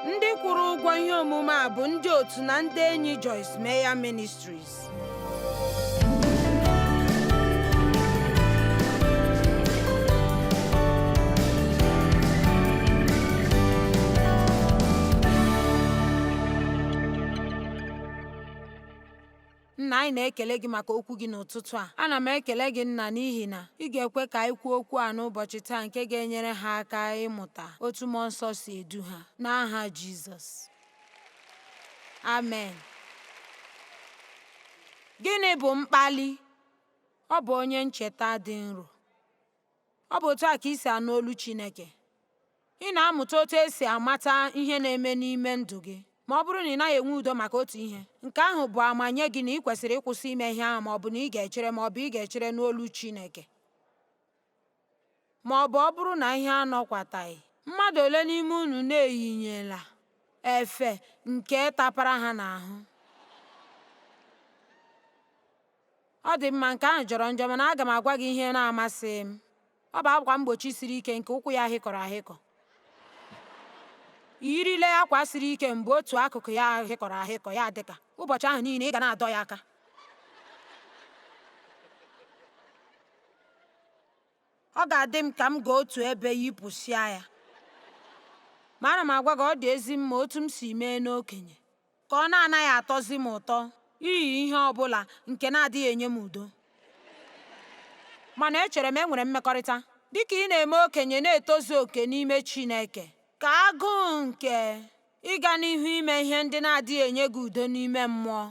Ndị kwụrụ ụgwọ ihe omume a bụ ndị otu na ndị enyi Joyce Meyer Ministries. Nna, anyị na-ekele gị maka okwu gị n'ụtụtụ a. Ana m ekele gị, Nna, n'ihi na ị ga-ekwe ka anyị kwuo okwu a n'ụbọchị taa nke ga-enyere ha aka ịmụta otu Mmụọ Nsọ si edu ha. N'aha Jizọs. Amen. Gịnị bụ mkpali? Ọ bụ onye ncheta dị nro. Ọ bụ otu a ka i si anụ olu Chineke. Ị na-amụta otu e si amata ihe na-eme n'ime ndụ gị. Ma ọ bụrụ na ị naghị enwe udo maka otu ihe, nke ahụ bụ ama nye gị na ị kwesịrị ịkwụsị ime ihe ahụ ma ọ bụ na ị ga-echere ma ọ bụ ị ga-echere n'olu Chineke. Ma ọ bụ ọ bụrụ na ihe anọkwataghị. Mmadụ ole n'ime unu na-eyinyela efe nke tapara ha n'ahụ? Ọ dị mma, nke ahụ jọrọ njọ, mana aga m agwa gị ihe na-amasịghị m. Ọ bụ akwa mgbochi siri ike nke ụkwụ ya hịkọrọ ahịkọ. I yirila akwa siri ike mgbe otu akụkụ ya hịkọrọ ahịkọ, ya dịka ụbọchị ahụ niile ị ga na-adọ ya aka. Ọ ga-adị m ka m gaa otu ebe yipụsịa ya. Ma ana m agwa gị, ọ dị ezi mma otu m si mee n'okenye, ka ọ na-anaghị atọzi m ụtọ iyi ihe ọ bụla nke na-adịghị enye m udo. Mana echere m enwere mmekọrịta. Dị ka ị na-eme okenye na-etozu oke n'ime Chineke, ka agụụ nke ịga n'ihu ime ihe ndị na-adịghị enye gị udo n'ime mmụọ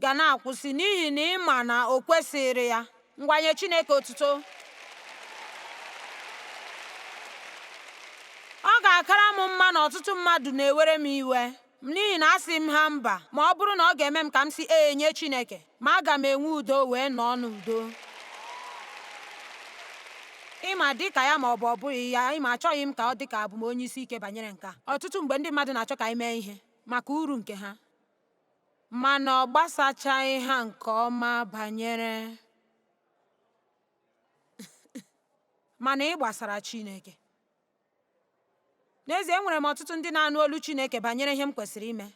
ga na-akwụsị n'ihi na ị ma na o kwesịrị ya. Ngwa nye Chineke otuto. Ọ ga-akara m mma na ọtụtụ mmadụ na-ewere m iwe n'ihi na asị m ha mba ma ọ bụrụ na ọ ga-eme m ka m sị ee nye Chineke, ma aga m enwe udo wee nọọ n'udo. Ị ma dị ka ya ma ọ bụ ọ bụghị ya, ị ma achọghị m ka ọ dị ka abụ m onye isi ike banyere nke a. Ọtụtụ mgbe ndị mmadụ na-achọ ka anyị mee ihe maka uru nke ha. Mana ọ gbasachaghị ha nke ọma banyere mana ị gbasara Chineke. N'ezie, enwere m ọtụtụ ndị na-anụ olu Chineke banyere ihe m kwesịrị ime.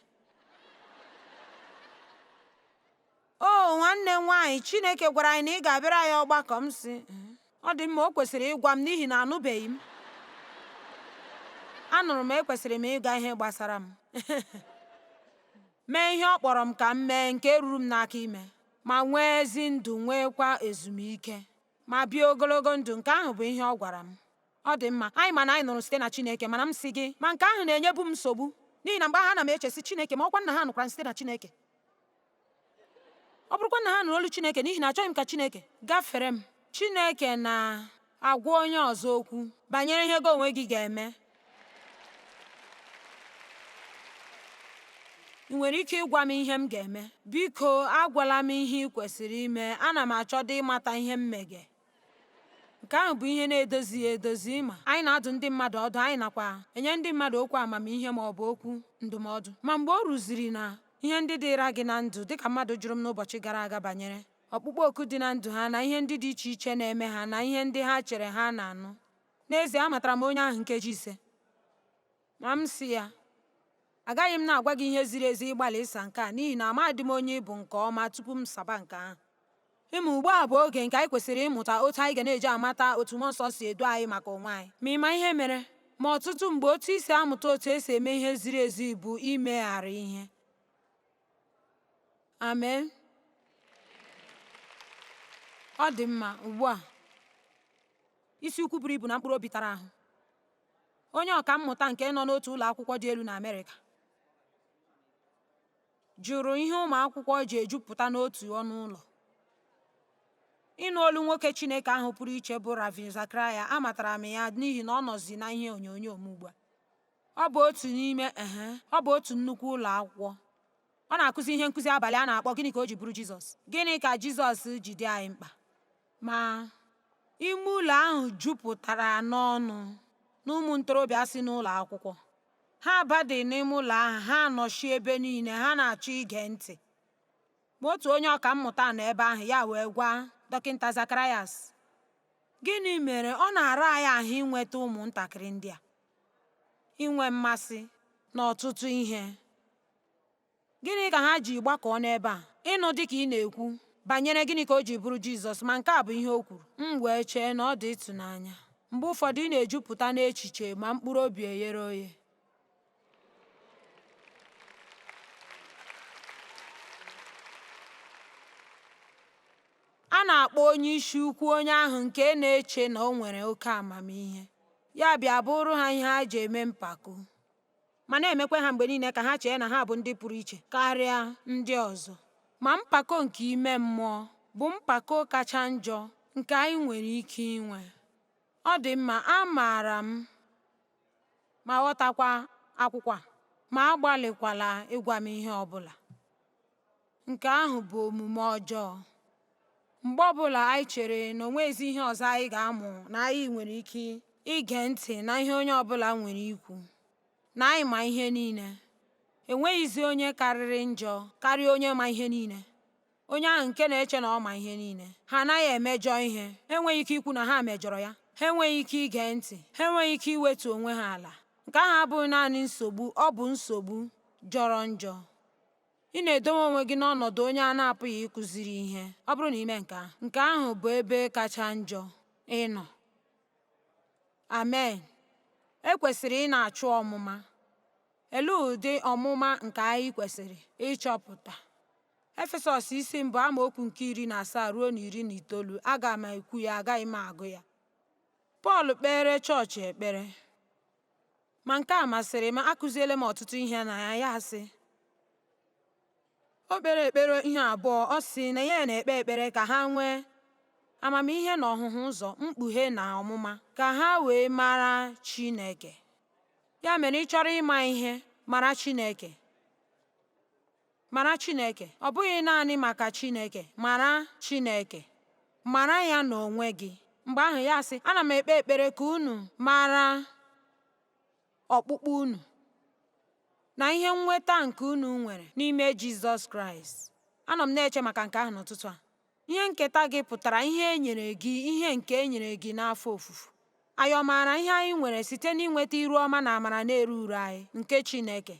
O nwanne m nwaanyị, Chineke gwara anyị na ị ga-abịara ya ọgbakọ. M sị, ọ dị mma, o kwesịrị ịgwa m n'ihi na anụbeghị m. Anụrụ m ekwesịrị m ịga ihe gbasara m. Mee ihe ọ kpọrọ m ka m mee nke ruru m n'aka ime, ma nwee ezi ndụ nweekwa ezumike, ma bie ogologo ndụ. Nke ahụ bụ ihe ọ gwara m. Ọ dị mma, anyị ma na anyị nụrụ site na Chineke, mana m sị gị, ma nke ahụ na-enyebu m nsogbu, n'ihi na mgbe ahụ ana m eche sị, Chineke, ma ọkwa na ha nụkwara site na Chineke. Ọ bụrụkwa na ha nụrụ olu Chineke, n'ihi na achọghị m ka Chineke gafere m. Chineke na-agwa onye ọzọ okwu banyere ihe gị onwe gị ga-eme. Ị nwere ike ịgwa m ihe m ga-eme? Biko agwala m ihe ị kwesịrị ime, ana m achọdo ịmata ihe m mege. Nke ahụ bụ ihe na-edozighị edozi, ị ma. Anyị na-adụ ndị mmadụ ọdụ, anyị nakwa enye ndị mmadụ okwu amamihe ma ọ bụ okwu ndụmọdụ. Ma mgbe o ruziri na ihe ndị dịịra gị na ndụ, dịka mmadụ jụrụ m n'ụbọchị gara aga banyere ọkpụkpọ oku dị na ndụ ha na ihe ndị dị iche iche na-eme ha na ihe ndị ha chere ha na-anụ. N'ezie, amatara m onye ahụ nkeji ise. Ma m sị ya, agaghị m na-agwa gị ihe ziri ezi ịgbalị ịsa nke a n'ihi na amadị m onye ị bụ nke ọma tupu m saba nke ahụ. Ịma ugbu a bụ oge nke anyị kwesịrị ịmụta otu anyị ga na-eji amata otu Mmụọ Nsọ si edu anyị maka onwe anyị. Ma ị ma ihe mere? Ma ọtụtụ mgbe otu i si amụta otu esi eme ihe ziri ezi bụ imegharị ihe. Amen. Ọ dị mma, ugbu a, isi ukwu buru ibu na mkpụrụ obi tara ahụ. Onye ọka mmụta nke nọ n'otu ụlọ akwụkwọ dị elu na Amerịka jụrụ ihe ụmụ akwụkwọ ji ejupụta n'otu ọnụ ụlọ. Ịnụ olu nwoke Chineke ahụ pụrụ iche bụ Ravi Zachariah, amatara m ya n'ihi na ọ nọzi na ihe onyonyo m ugbu a. Ọ bụ otu n'ime ehe, ọ bụ otu nnukwu ụlọ akwụkwọ. Ọ na-akụzi ihe nkụzi abalị a na-akpọ Gịnị ka o ji bụrụ Jizọs? Gịnị ka Jizọs ji dị anyị mkpa? Ma ime ụlọ ahụ jupụtara n'ọnụ n'ụmụ ntorobịa si n'ụlọ akwụkwọ. Ha abadị n'ime ụlọ ahụ, ha anọchi ebe niile, ha na-achọ ige ntị. Ma otu onye ọka mmụta nọ ebe ahụ, ya wee gwa Dọkịta Zacharias, Gịnị mere ọ na-ara anyị ahụ inweta ụmụntakịrị ndị a inwe mmasị na ọtụtụ ihe. Gịnị ka ha ji gbakọọ n'ebe a? Ịnụ dị ka ị na-ekwu banyere gịnị ka o ji bụrụ Jizọs, ma nke a bụ ihe o kwuru. M wee chee na ọ dị ịtụnanya. Mgbe ụfọdụ ị na-ejupụta n'echiche ma mkpụrụ obi eghere oghe. A na-akpọ onye isi ukwu onye ahụ nke na-eche na o nwere oke amamihe. Ya bịa bụrụ ha ihe ha ji eme mpako, ma na-emekwa ha mgbe niile ka ha chee na ha bụ ndị pụrụ iche karịa ndị ọzọ. Ma mpako nke ime mmụọ bụ mpako kacha njọ nke anyị nwere ike inwe. Ọ dị mma, amaara m ma ghọtakwa akwụkwọ a, ma agbalịkwala ịgwa m ihe ọ bụla. Nke ahụ bụ omume ọjọọ. Mgbe ọbụla anyị chere na o nweghịzi ihe ọzọ anyị ga-amụ na anyị nwere ike ige ntị na ihe onye ọbụla nwere ikwu, na anyị ma ihe niile, enweghịzi onye karịrị njọ karịa onye ma ihe niile. Onye ahụ nke na-eche na ọ ma ihe niile. Ha anaghị emejọ ihe. Ha enweghị ike ikwu na ha mejọrọ ya. Ha enweghị ike ige ntị. Ha enweghị ike iwetu onwe ha ala. Nke ahụ abụghị naanị nsogbu, ọ bụ nsogbu jọrọ njọ. Ị na-edowe onwe gị n'ọnọdụ onye a na-apụghị ịkụziri ihe. Ọ bụrụ na ime nke ahụ, nke ahụ bụ ebe kacha njọ ịnọ. Amen. E kwesịrị ị na-achụ ọmụma. Olee ụdị ọmụma nke anyị kwesịrị ịchọpụta? Efesọs isi mbụ amaokwu nke 17 ruo na 19, aga m ekwu ya, agaghị m agụ ya. Pọl kpeere chọọchị ekpere. Ma nke a masịrị m, akụziele m ọtụtụ ihe na ya, ya sị. O kpere ekpere ihe abụọ, ọ sị na ya na-ekpe ekpere ka ha nwee amamihe na ọhụhụ ụzọ, mkpughe na ọmụma, ka ha wee mara Chineke. Ya mere ị chọrọ ịma ihe, mara Chineke. Mara Chineke. Ọ bụghị naanị maka Chineke, mara Chineke. Mara ya n'onwe gị. Mgbe ahụ ya sị, ana m ekpe ekpere ka unu mara ọkpụkpọ unu na ihe nnweta nke unu nwere n'ime Jizọs Kraịst. Anọ m na-eche maka nke ahụ n'ụtụtụ a. Ihe nketa gị pụtara ihe e nyere gị, ihe nke e nyere gị n'afọ ofufo. Anyị ọ maara ihe anyị nwere site n'inweta iru ọma na amara na-eru uru anyị nke Chineke?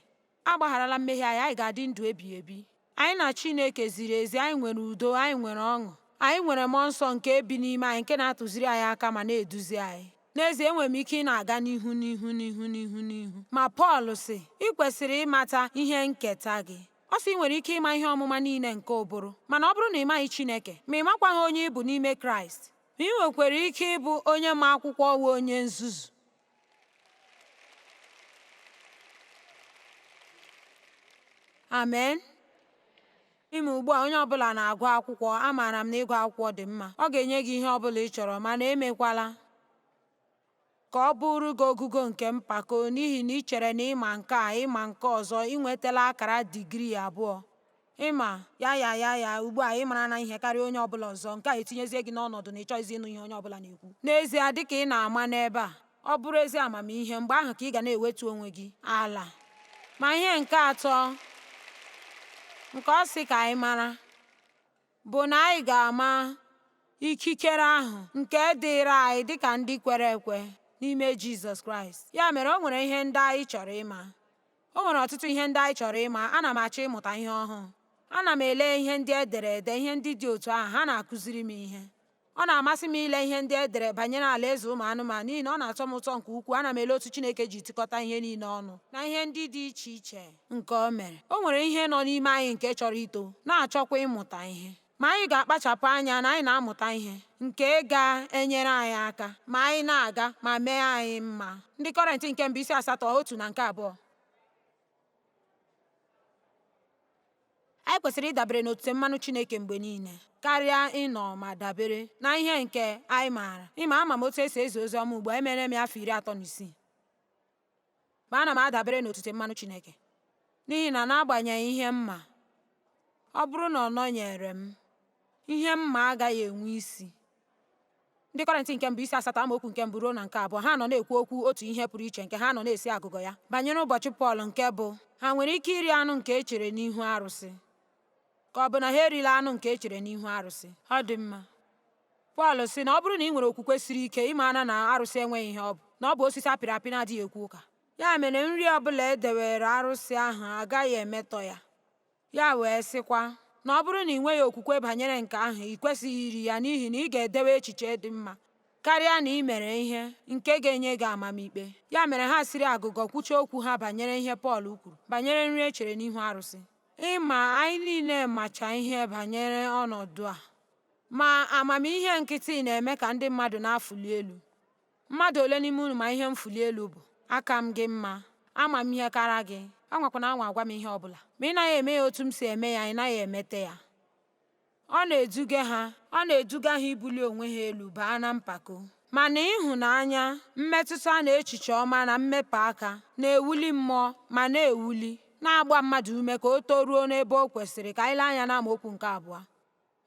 A gbagharala mmehie anyị, anyị ga-adị ndụ ebighị ebi. Anyị na Chineke ziri ezi, anyị nwere udo, anyị nwere ọṅụ. Anyị nwere mmụọ nsọ nke bi n'ime anyị nke na-atụziri anyị aka ma na-eduzi anyị. N'ezie, enwere m ike ị na-aga n'ihu n'ihu n'ihu n'ihu n'ihu. Ma Pọl sị, ị kwesịrị ịmata ihe nketa gị. Ọ sị ị nwere ike ịma ihe ọmụma niile nke ụbụrụ, mana ọ bụrụ na ị maghị Chineke, ma ị makwaghị onye ị bụ n'ime Kraịst, ma ị nwekwara ike ịbụ onye ma akwụkwọ wee onye nzuzu. Amen. Ime ugbu a onye ọbụla na-agụ akwụkwọ, amaara m na ịgụ akwụkwọ dị mma. Ọ ga-enye gị ihe ọbụla ị chọrọ, mana emekwala ka ọ bụrụ gị ogugo nke mpako n'ihi na ị chere na ịma nke a, ịma nke ọzọ, ị nwetala akara digrii 2. Ịma ya ya ya ya ugbu a ị mara na ihe karịa onye ọbụla ọzọ, nke a etinyezie gị n'ọnọdụ na ị chọghịzi ịnụ ihe onye ọbụla na-ekwu. N'ezie, dịka ị na-ama n'ebe a, ọ bụrụ ezi amamihe, mgbe ahụ ka ị ga na-ewetu onwe gị ala. Ma ihe nke atọ nke ọ sị ka anyị mara bụ na anyị ga-ama ikikere ahụ nke dịịrị anyị dịka ndị kwere ekwe n'ime Jizọs Kraịst. Ya mere o nwere ihe ndị anyị chọrọ ịma. O nwere ọtụtụ ihe ndị anyị chọrọ ịma. Ana m achọ ịmụta ihe ọhụụ. Ana m ele ihe ndị e dere ede, ihe ndị dị otu ahụ, ha na-akụziri m ihe. Ọ na-amasị m ile ihe ndị e dere banyere alaeze ụmụ anụmanụ n'ihi na ọ na-atọ m ụtọ nke ukwuu. Ana m ele otu Chineke ji tikọta ihe niile ọnụ na ihe ndị dị iche iche nke o mere. O nwere ihe nọ n'ime anyị nke chọrọ ito, na-achọkwa ịmụta ihe. Ma anyị ga-akpachapụ anya na anyị na-amụta ihe nke ga-enyere anyị aka ma anyị na-aga ma mee anyị mma. Ndị Kọrịntị nke mbụ isi 8 1 na nke 2. Anyị kwesịrị ịdabere n'otute mmanụ Chineke mgbe niile karịa ịnọ ma dabere na ihe nke anyị maara. Ịma ama m otu esi ezi ozi ọma ugbu a, emeela m ya afọ 36. Ma ana m adabere n'otute mmanụ Chineke. N'ihi na n'agbanyeghị ihe m ma, ọ bụrụ na ọ nọnyere m, ihe m ma agaghị enwe isi. Ndị Kọrịntị nke mbụ isi 8 amaokwu nke mbụ ruo na nke 2, ha nọ na-ekwu okwu otu ihe pụrụ iche nke ha nọ na-esi agụgọ ya banyere ụbọchị Pọl nke bụ ha nwere ike iri anụ nke e chere n'ihu arụsị, ka ọ bụ na ha erila anụ nke e chere n'ihu arụsị. Ọ dị mma. Pọl sị na ọ bụrụ na ị nwere okwukwe siri ike, ị maara na arụsị enweghị ihe ọ bụ, na ọ bụ osisi apịrị apị na-adịghị ekwu ụka. Ya mere nri ọbụla e dewere arụsị ahụ agaghị emetọ ya. Ya wee sịkwa na ọ bụrụ na ị nweghị okwukwe banyere nke ahụ, ị kwesịghị iri ya n'ihi na ị ga-edewe echiche dị mma karịa na ị mere ihe nke ga-enye gị amamikpe. Ya mere ha siri agụgọ kwuchaa okwu ha banyere ihe Pọl kwuru banyere nri e chere n'ihu arụsị. Ị ma, anyị niile macha ihe banyere ọnọdụ a. Ma amamihe nkịtị na-eme ka ndị mmadụ na-afụli elu. Mmadụ ole n'ime unu ma ihe mfụli elu bụ? Aka m gị mma. Ama m ihe kara gị. Anwakwana anwa agwa m ihe ọ bụla. Ma ị naghị eme ya otu m si eme ya, ị naghị emete ya. Ọ na-eduga ha ọ na-eduga ha ibuli onwe ha elu baa na mpako. Mana ịhụnanya, mmetụta na echiche ọma na mmepe aka na-ewuli mmụọ ma na-ewuli, na-agba mmadụ ume ka o toruo n'ebe o kwesịrị ka anyị lee anya n'amaokwu nke abụọ.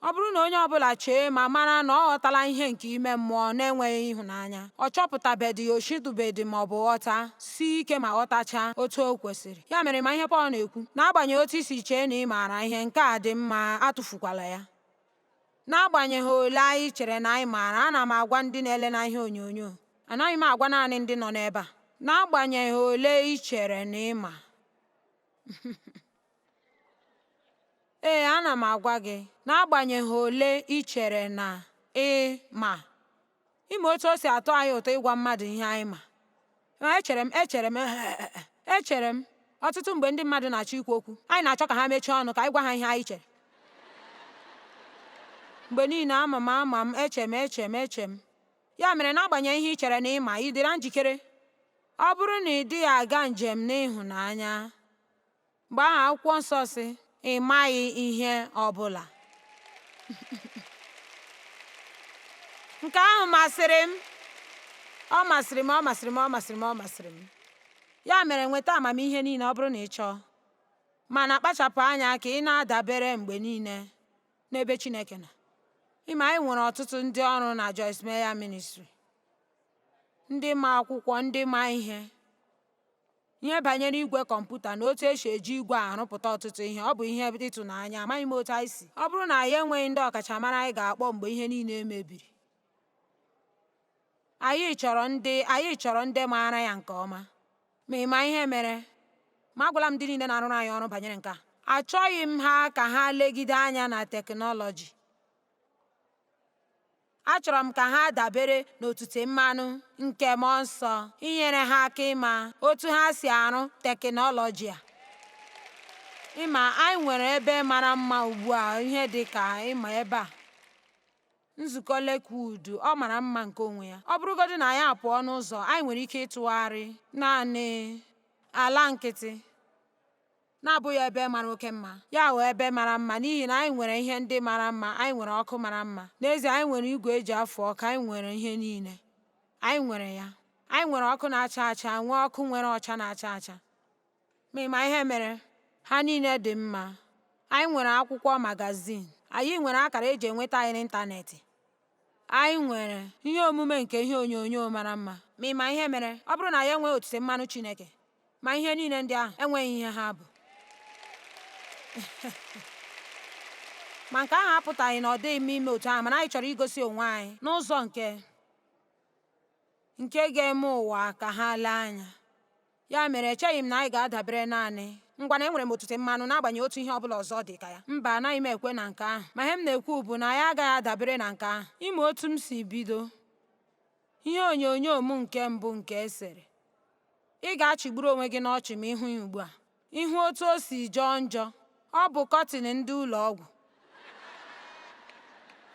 Ọ bụrụ na onye ọbụla chee ma mara na ọ ghọtala ihe nke ime mmụọ na-enweghị ịhụnanya, ọ chọpụtabedị, o shitụbedị ma ọ bụ ghọta, sie ike ma ghọtachaa otu o kwesịrị. Ya mere ma ihe Pọl na-ekwu, n'agbanyeghị otu i si chee na ị maara ihe, nke a dị mma, atụfukwala ya. N'agbanyeghị ole anyị chere na anyị maara, ana m agwa ndị na-ele na ihe onyonyo, anaghị m agwa naanị ndị nọ n'ebe a. N'agbanyeghị ole ị chere na ị ma. Ee, ana m agwa gị, n'agbanyeghị ole ị chere na ị ma. Ịma otu o si atọ anyị ụtọ ịgwa mmadụ ihe anyị ma. Ma echere m, echere m, echere m, ọtụtụ mgbe ndị mmadụ na-achọ ikwu okwu, anyị na-achọ ka ha mechie ọnụ ka anyị gwa ha ihe anyị chere. Mgbe niile ama m ama m, eche m, eche m, eche m. Ya mere n'agbanyeghị ihe ị chere na ị ma, ị dịla njikere? Ọ bụrụ na ị dịghị aga njem n'ịhụnanya, mgbe ahụ akwụkwọ nsọ sị, ị maghị ihe ọ bụla. Nke ahụ masịrị m. Ọ masịrị m, ọ masịrị m, ọ masịrị m, ọ masịrị m. Ya mere nweta amamihe niile ọ bụrụ na ị chọọ, mana kpachapụ anya ka ị na-adabere mgbe niile n'ebe Chineke nọ. Ịma anyị nwere ọtụtụ ndị ọrụ na Joyce Meyer Ministry, ndị ma akwụkwọ, ndị ma ihe. Ihe banyere igwe kọmputa na otu esi eji igwe a arụpụta ọtụtụ ihe, ọ bụ ihe ịtụnanya, amaghị m otu anyị si. Ọ bụrụ na anyị enweghị ndị ọkachamara anyị ga-akpọ mgbe ihe niile mebiri. Anyị chọrọ ndị anyị chọrọ ndị maara ya nke ọma. Ma ị ma ihe mere? Ma agwala m ndị niile na-arụrụ anyị ọrụ banyere nke a. Achọghị m ha ka ha legide anya na teknọlọji. Achọrọ m ka ha dabere n'otute mmanụ nke mmụọ nsọ inyere ha aka ịma otu ha si arụ teknọlọji a. Ịma anyị nwere ebe mara mma ugbu a ihe dị ka ịma ebe a. Nzukọ Lakewood, ọ mara mma nke onwe ya. Ọ bụrụgodị na anyị apụọ n'ụzọ, anyị nwere ike ịtụgharị naanị ala nkịtị na-abụghị ebe mara oke mma. Ya ghọọ ebe mara mma n'ihi na anyị nwere ihe ndị mara mma, anyị nwere ọkụ mara mma. N'ezie, anyị nwere igwe eji afụ ọkụ, anyị nwere ihe niile. Anyị nwere ya. Anyị nwere ọkụ na-acha acha, nwee ọkụ nwere ọcha na-acha acha. Ma ị ma ihe mere? Ha niile dị mma. Anyị nwere akwụkwọ magazin. Anyị nwere akara eji enweta anyị n'ịntanetị. Anyị nwere ihe omume nke ihe onyonyo mara mma. Ma ị ma ihe mere? Ọ bụrụ na anyị enweghị otite mmanụ Chineke, ma ihe niile ndị ahụ enweghị ihe ha bụ. Ma nke ahụ apụtaghị na ọ dịghị mma ime otu ahụ, mana anyị chọrọ igosi onwe anyị n'ụzọ nke nke ga-eme ụwa ka ha lee anya. Ya mere echeghị m na anyị ga-adabere naanị ngwa na enwere m otute mmanụ n'agbanyeghị otu ihe ọ bụla ọzọ dị ka ya. Mba, anaghị m ekwe na nke ahụ. Ma ihe m na-ekwu bụ na anyị agaghị adabere na nke ahụ. Ịma otu m si bido ihe onyonyo m nke mbụ nke e sere. Ị ga-achịgburu onwe gị n'ọchị ma ịhụ ya ugbu a. Ịhụ otu o si jọọ njọ. Ọ bụ kọtịn ndị ụlọ ọgwụ.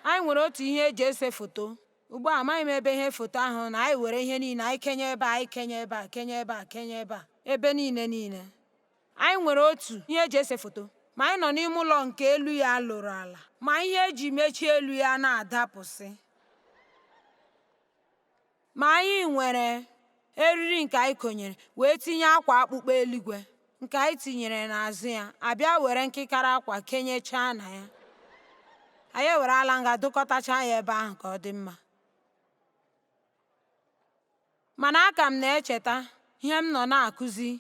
Anyị nwere otu ihe eji ese foto. Ugbu a amaghị m ebe ihe foto ahụ na anyị were ihe niile anyị kenye ebe a, anyị kenye ebe a, kenye ebe a, kenye ebe a, ebe niile niile. Anyị nwere otu ihe eji ese foto, ma anyị nọ n'ime ụlọ nke elu ya lụrụ ala, ma ihe eji mechie elu ya na-adapụsị. Ma anyị nwere eriri nke anyị konyere wee tinye akwa akpụkpọ eluigwe nke anyị tinyere n'azụ ya, abịa were nkịkara akwa kenyechaa na ya. Anyị ewerela nga dụkọtachaa ya ebe ahụ ka ọ dị mma. Mana aka m na-echeta ihe m nọ na-akụzi.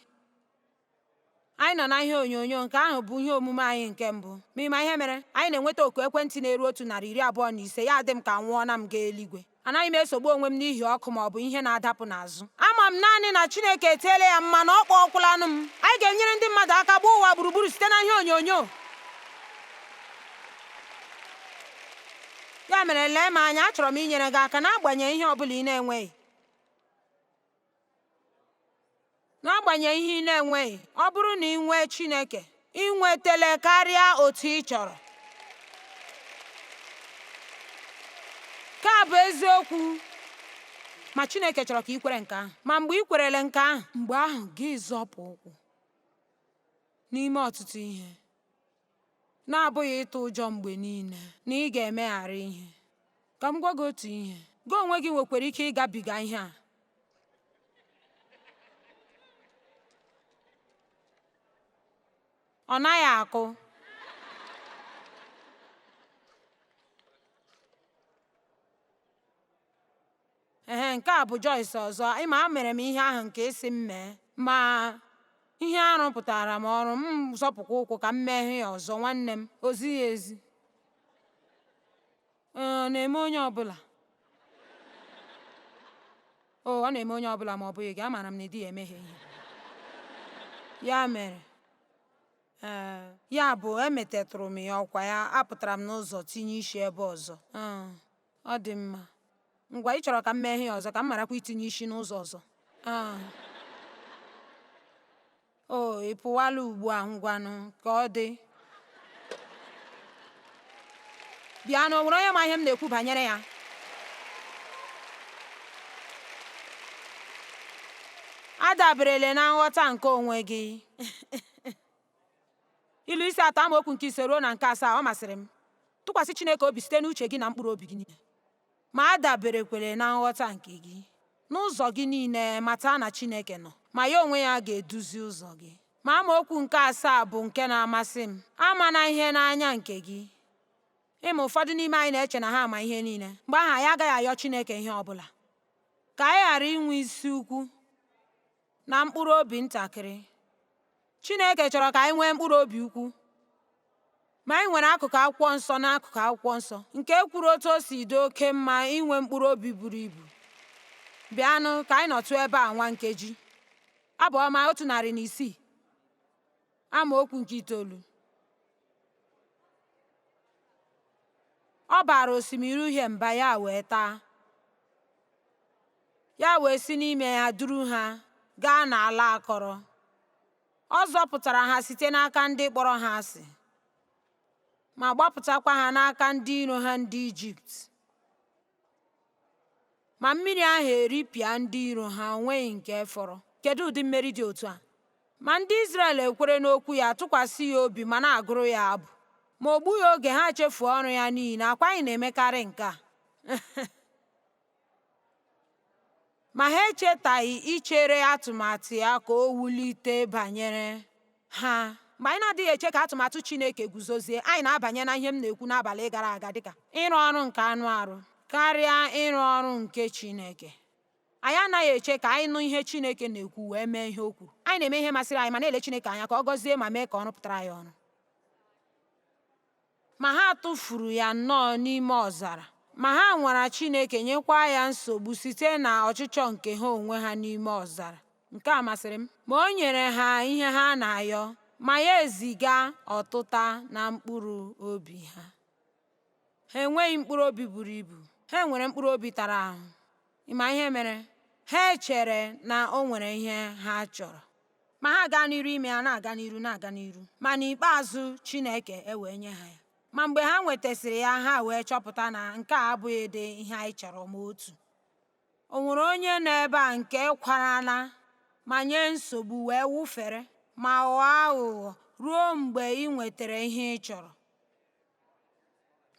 Anyị nọ na ihe onyonyo, nke ahụ bụ ihe omume anyị nke mbụ. Ma ị ma ihe mere? Anyị na-enweta oku ekwentị na-eru 125, ya adị m ka nwụọ na m gaa eluigwe. Anaghị m esogbu onwe m n'ihi ọkụ ma ọ bụ ihe na-adapụ n'azụ. Ama Ama m naanị na Chineke eteela ya mmanụ, ọ kpọọkwụlanụ m. Anyị ga-enyere ndị mmadụ aka gbaa ụwa gburugburu site na ihe onyonyo. Ya mere lee m anya, achọrọ m inyere gị aka n'agbanyeghị ihe ọ bụla ị na-enweghị. N'agbanyeghị ihe ị na-enweghị, ọ bụrụ na ị nwee Chineke, ị nwetala karịa otu ị chọrọ. Nke a bụ eziokwu. Ma Chineke chọrọ ka ị kwere nke ahụ. Ma mgbe ị kwerele nke ahụ, mgbe ahụ gị zọpụ ụkwụ n'ime ọtụtụ ihe, na-abụghị ịtụ ụjọ mgbe niile na ị ga-emeghara ihe. Ka m gwa gị otu ihe, gị onwe gị nwekwara ike ịgabiga ihe a. Ọ naghị akụ. Ehe, nke a bụ Joyce ọzọ. Ịma mere m ihe ahụ nke ị sị m mee, ma ihe a rụpụtara m ọrụ m zọpụkwa ụkwụ ka m mee ya ọzọ. Nwanne m, o zighị ezi. Ọ na-eme onye ọbụla? O, ọ na-eme onye ọbụla ma ọ bụghị gị. Amaara m na ị dịghị emehie ihe. Ya mere, ee, ya bụ emetetụrụ m ya ọkwa ya, apụtara m n'ụzọ tinye isi ebe ọzọ. Ọ dị mma. Ngwa, ị chọrọ ka m mee ihe ọzọ ka m marakwa itinye isi n'ụzọ ọzọ. O, ị pụwala ugbu a, ngwanụ, ka ọ dị. Bịa na o nwere onye ma ihe m na-ekwu banyere ya. Adaberele na nghọta nke onwe gị. Ilu isi 3 amaokwu nke 5 ruo na nke 7, ọ masịrị m. Tụkwasị Chineke obi site n'uche gị na mkpụrụ obi gị niile, ma adaberekwere na nghọta nke gị. N'ụzọ gị niile mata na Chineke nọ, ma ya onwe ya ga-eduzi ụzọ gị. Ma amaokwu nke 7 bụ nke na-amasị m. Amana ihe n'anya nke gị. Ịma ụfọdụ n'ime anyị na-eche na ha ama ihe niile. Mgbe ahụ anyị agaghị ayọ Chineke ihe ọ bụla. Ka anyị ghara inwe isi ukwu na mkpụrụ obi ntakịrị. Chineke chọrọ ka anyị nwee mkpụrụ obi ukwu. Ma anyị nwere akụkụ akwụkwọ nsọ na akụkụ akwụkwọ nsọ nke kwuru otu o si dị oke mma inwe mkpụrụ obi buru ibu. Bịanụ ka anyị nọtụ ebe a nwa nkeji. Abụ ọma 106 amaokwu nke 9. Ọ baara osimiri uhie mba, ya wee taa. Ya wee si n'ime ya duru ha gaa n'ala akọrọ. Ọ zọpụtara ha site n'aka ndị kpọrọ ha asị, ma gbapụtakwa ha n'aka ndị iro ha ndị Ijipt. Ma mmiri ahụ eripịa ndị iro ha, o nweghị nke fọrọ. Kedu ụdị mmeri dị otu a? Ma ndị Izrel ekwere n'okwu ya, tụkwasị ya obi ma na-agụrụ ya abụ. Ma o gbughị oge ha chefuo ọrụ ya niile. Akwa anyị na-emekarị nke a. Ma ha echetaghị ichere atụmatụ ya ka o wulite banyere ha. Mgbe anyị na-adịghị eche ka atụmatụ Chineke guzozie, anyị na-abanye na ihe m na-ekwu n'abalị gara aga dịka ịrụ ọrụ nke anụ arụ karịa ịrụ ọrụ nke Chineke. Anyị anaghị eche ka anyị nụ ihe Chineke na-ekwu wee mee ihe o kwuru. Anyị na-eme ihe masịrị anyị ma na-ele Chineke anya ka ọ gọzie ma mee ka ọ rụpụtara anyị ọrụ. Ma ha tụfuru ya nnọọ n'ime ọzara. Ma ha nwara Chineke nyekwa ya nsogbu site na ọchịchọ nke ha onwe ha n'ime ọzara. Nke a masịrị m. Ma o nyere ha ihe ha na-ayọ, ma ya eziga ọtụta na mkpụrụ obi ha. Ha enweghị mkpụrụ obi buru ibu. Ha nwere mkpụrụ obi tara ahụ. Ị ma ihe mere? Ha chere na o nwere ihe ha chọrọ. Ma ha gaa n'iru ime ya, na-aga n'iru, na-aga n'iru. Ma n'ikpeazụ Chineke ewee nye ha ya. Ma mgbe ha nwetasịrị ya, ha wee chọpụta na nke a abụghị dị ihe anyị chọrọ ma otu. O nwere onye nọ ebe a nke kwarala ma nye nsogbu wee wụfere ma ghọọ aghụghọ ruo mgbe ị nwetara ihe ị chọrọ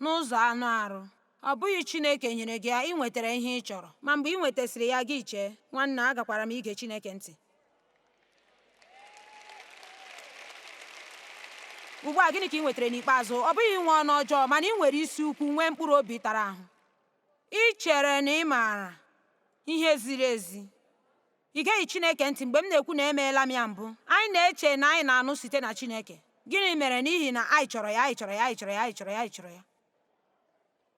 n'ụzọ anụ arụ. Ọ bụghị Chineke nyere gị ya, ị nwetara ihe ị chọrọ. Ma mgbe ị nwetasịrị ya, gị chee, nwanna, agakwara m ige Chineke ntị. Ugbu a, gịnị ka ị nwetara n'ikpeazụ? Ọ bụghị inwe ọnụ ọjọọ, mana ị nwere isi ukwu, nwee mkpụrụ obi tara ahụ. Ị chere na ị maara ihe ziri ezi. Ị geghị Chineke ntị mgbe m na-ekwu na emeela m ya mbụ. Anyị na-eche na anyị na-anụ site na Chineke. Gịnị mere? N'ihi na anyị chọrọ ya, anyị chọrọ ya, anyị chọrọ ya, anyị chọrọ ya, anyị chọrọ ya.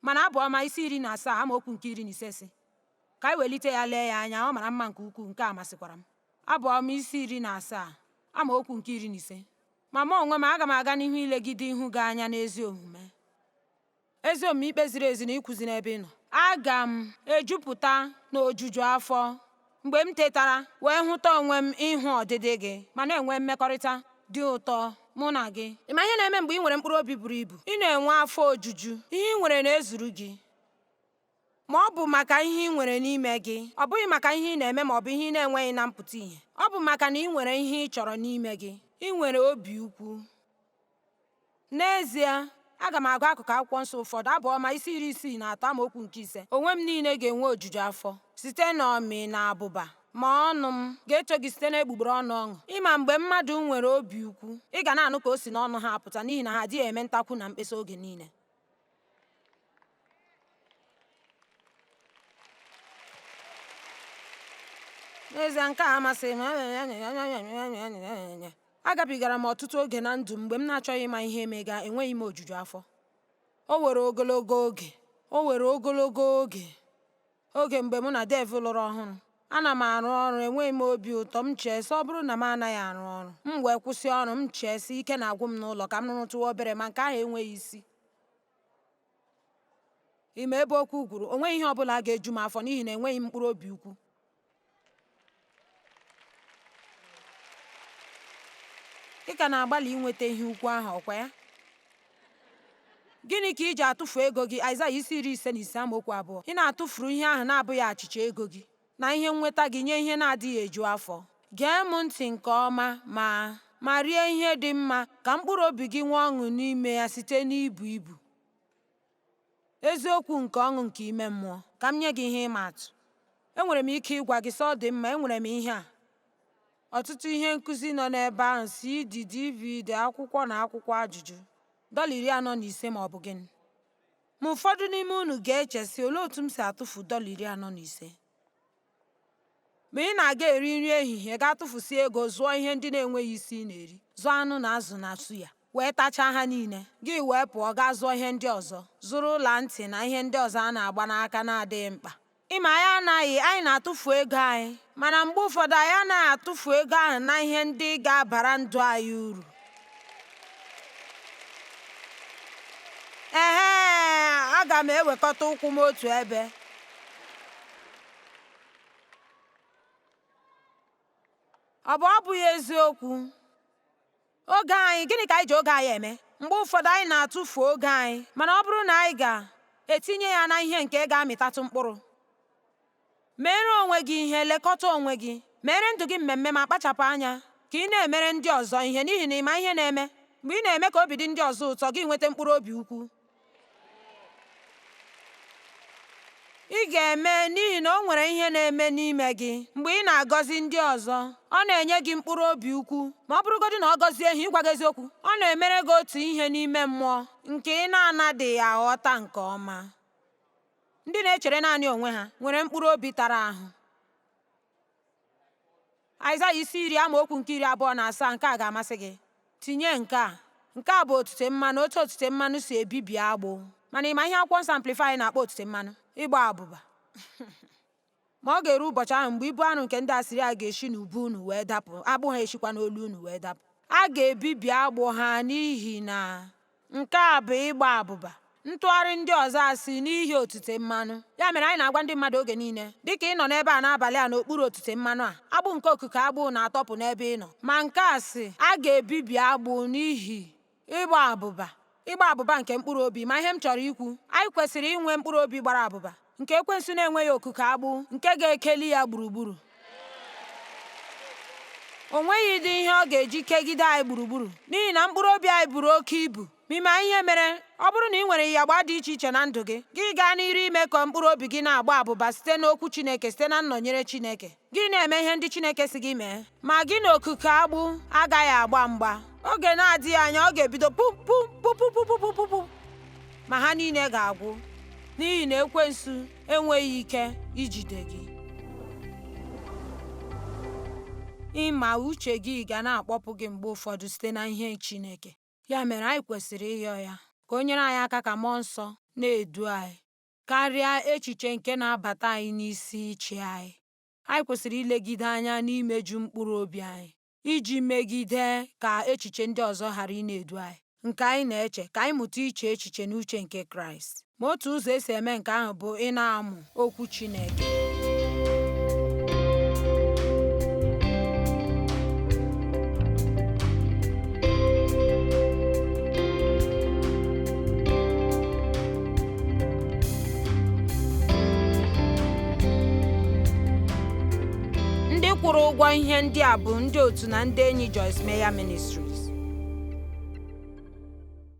Mana Abụ Ọma isi 17 amaokwu nke 15 sị, Ka anyị welite ya lee ya anya. Ọ mara mma nke ukwuu, nke a masịkwara m. Abụ Ọma isi 17, amaokwu nke 15. Ma mụ onwe m, aga m aga n'ihu ilegide ihu gị anya n'ezi omume. Ezi omume, ikpe ziri ezi na ịkwụzi n'ebe ị nọ. Aga m ejupụta n'ojuju afọ mgbe m tetara wee hụta onwe m ịhụ ọdịdị gị ma na-enwe mmekọrịta dị ụtọ mụ na gị. Ị ma ihe na-eme mgbe ị nwere mkpụrụ obi buru ibu? Ị na-enwe afọ ojuju. Ihe ị nwere na-ezuru gị. Ma ọ bụ maka ihe ị nwere n'ime gị. Ọ bụghị maka ihe ị na-eme ma ọ bụ ihe ị na-enweghị na mpụta ìhè. Ọ bụ maka na ị nwere ihe ị chọrọ n'ime gị. Ị nwere obi ukwu. N'ezie, aga m agụ akụkụ akwụkwọ nsọ ụfọdụ. Abụ Ọma isi 63 amaokwu nke 5. Onwe m niile ga-enwe ojuju afọ site n'ọmị na abụba, ma ọnụ m ga-eto gị site n'egbugbere ọnụ ọṅụ. Ịma mgbe mmadụ nwere obi ukwu, ị ga na-anụ ka o si n'ọnụ ha apụta n'ihi na ha adịghị eme ntakwu na mkpesa oge niile. N'ezie, nke a amasịghị m. Agabigara m ọtụtụ oge na ndụ m mgbe m na-achọghị ịma ihe mega, enweghị m ojuju afọ. O were ogologo oge. O were ogologo oge. Oge mgbe mụ na Dave lụrụ ọhụrụ. Ana m arụ ọrụ, enweghị m obi ụtọ. M chee sị, ọ bụrụ na m anaghị arụ ọrụ, m wee kwụsị ọrụ. M chee sị, ike na-agwụ m n'ụlọ ka m rụrụtụwa obere, ma nke ahụ enweghị isi. Ime ebe okwu gwuru, o nweghị ihe ọ bụla ga-eju m afọ n'ihi na enweghị m mkpụrụ obi ukwu. Ị ka na-agbalị inweta ihe ukwu ahụ, ọkwa ya? Gịnị ka i ji atụfu ego gị? Aịzaya isi 55 amaokwu 2. Ị na-atụfuru ihe ahụ na-abụghị achịcha ego gị na ihe nnweta gị nye ihe na-adịghị eju afọ. Gee m ntị nke ọma ma rie ihe dị mma ka mkpụrụ obi gị nwee ọṅụ n'ime ya site n'ibu ibu. Eziokwu nke ọṅụ nke ime mmụọ. Ka m nye gị ihe ịma atụ. Enwere m ike ịgwa gị sị ọ dị mma, enwere m ihe a. Ọtụtụ ihe nkụzi nọ n'ebe ahụ, CD, DVD, akwụkwọ na akwụkwọ ajụjụ. $45 ma ọ bụ gịnị? Ma ụfọdụ n'ime unu ga-eche sị, olee otu m si atụfu $45? Ma ị na-aga eri nri ehihie gaa tụfusie ego zụọ ihe ndị na-enweghị isi ị na-eri, zụọ anụ na azụ na suya, wee tachaa ha niile. Gị wee pụọ gaa zụọ ihe ndị ọzọ, zụrụ ụla ntị na ihe ndị ọzọ a na-agba n'aka na-adịghị mkpa. Ịma anyị anaghị, anyị na-atụfu ego anyị, mana mgbe ụfọdụ anyị anaghị atụfu ego ahụ na ihe ndị ga-abara ndụ anyị uru. Ehee, aga m ewekọta ụkwụ m otu ebe. Ọ bụ ọ bụghị eziokwu? Oge anyị, gịnị ka anyị ji oge anyị eme? Mgbe ụfọdụ anyị na-atụfu oge anyị, mana ọ bụrụ na anyị ga-etinye ya na ihe nke ga-amịtatụ mkpụrụ. Meere onwe gị ihe, lekọta onwe gị. Meere ndụ gị mmemme ma kpachapụ anya ka ị na-emere ndị ọzọ ihe n'ihi na ị ma ihe na-eme. Mgbe ị na-eme ka obi dị ndị ọzọ ụtọ, gị nweta mkpụrụ obi ukwu. Ị ga-eme n'ihi na o nwere ihe na-eme n'ime gị mgbe ị na-agọzi ndị ọzọ. Ọ na-enye gị mkpụrụ obi ukwu. Ma ọ bụrụgodị na ọ gọzie ha, ịgwa gị eziokwu, ọ na-emere gị otu ihe n'ime mmụọ nke ị na-anadịghị aghọta nke ọma. Ndị na-echere naanị onwe ha nwere mkpụrụ obi tara ahụ. Aịzaya isi 10 amaokwu nke 27 nke a ga-amasị gị. Tinye nke a. Nke a bụ otite mmanụ, otu otite mmanụ si ebibi agbụ. Mana ị ma ihe akwụkwọ nsọ Amplify na-akpọ otite mmanụ? Ịgba abụba. Ma ọ ga-eru ụbọchị ahụ mgbe ibu arụ nke ndị Asịrịa ga-esi n'ubu unu wee dapụ, agbụ ha esikwa n'olu unu wee dapụ. A ga-ebibi agbụ ha n'ihi na nke a bụ ịgba abụba. Ntụgharị ndị ọzọ asị n'ihi otite mmanụ. Ya mere anyị na-agwa ndị mmadụ oge niile, dịka ị nọ n'ebe a n'abalị a n'okpuru otite mmanụ a, agbụ nke okuko agbụ na-atọpụ n'ebe ị nọ. Ma nke a sị, a ga-ebibi agbụ n'ihi ịgba abụba. Ịgba abụba nke mkpụrụ obi. Ma ihe m chọrọ ikwu, anyị kwesịrị inwe mkpụrụ obi gbara abụba, nke ekwensu na-enweghị okuko agbụ nke ga-ekeli ya gburugburu. O nweghị ịdị ihe ọ ga-eji kegide anyị gburugburu, n'ihi na mkpụrụ obi anyị buru oke ibu. Ma ị ma ihe mere? Ọ bụrụ na ị nwere ịyagba dị iche iche na ndụ gị, gị gaa n'iru ime ka mkpụrụ obi gị na-agba abụba site n'okwu Chineke, site na nnọnyere Chineke. Gị na-eme ihe ndị Chineke sị gị mee, ma gị na okuko agbụ agaghị agba mgba. Oge na-adịghị anya ọ ga-ebido pum pum pum pum pum pum pum pum, ma ha niile ga-agwụ n'ihi na ekwensu enweghị ike ijide gị. Ịma uche gị ga na-akpọpụ gị mgbe ụfọdụ site na ihe Chineke. Ya mere anyị kwesịrị ịrịọ ya ka o nyere anyị aka ka Mmụọ Nsọ na-edu anyị. Karịa echiche nke na-abata anyị n'isi ịchị anyị. Anyị kwesịrị ilegide anya n'imeju mkpụrụ obi anyị iji megide ka echiche ndị ọzọ ghara ị na-edu anyị. Nke anyị na-eche ka anyị mụta iche echiche n'uche nke Kraịst. Ma otu ụzọ esi eme nke ahụ bụ ị na-amụ okwu Chineke. Ndị kwụrụ ụgwọ ihe ndị a bụ ndị otu na ndị enyi Joyce Meyer Ministries.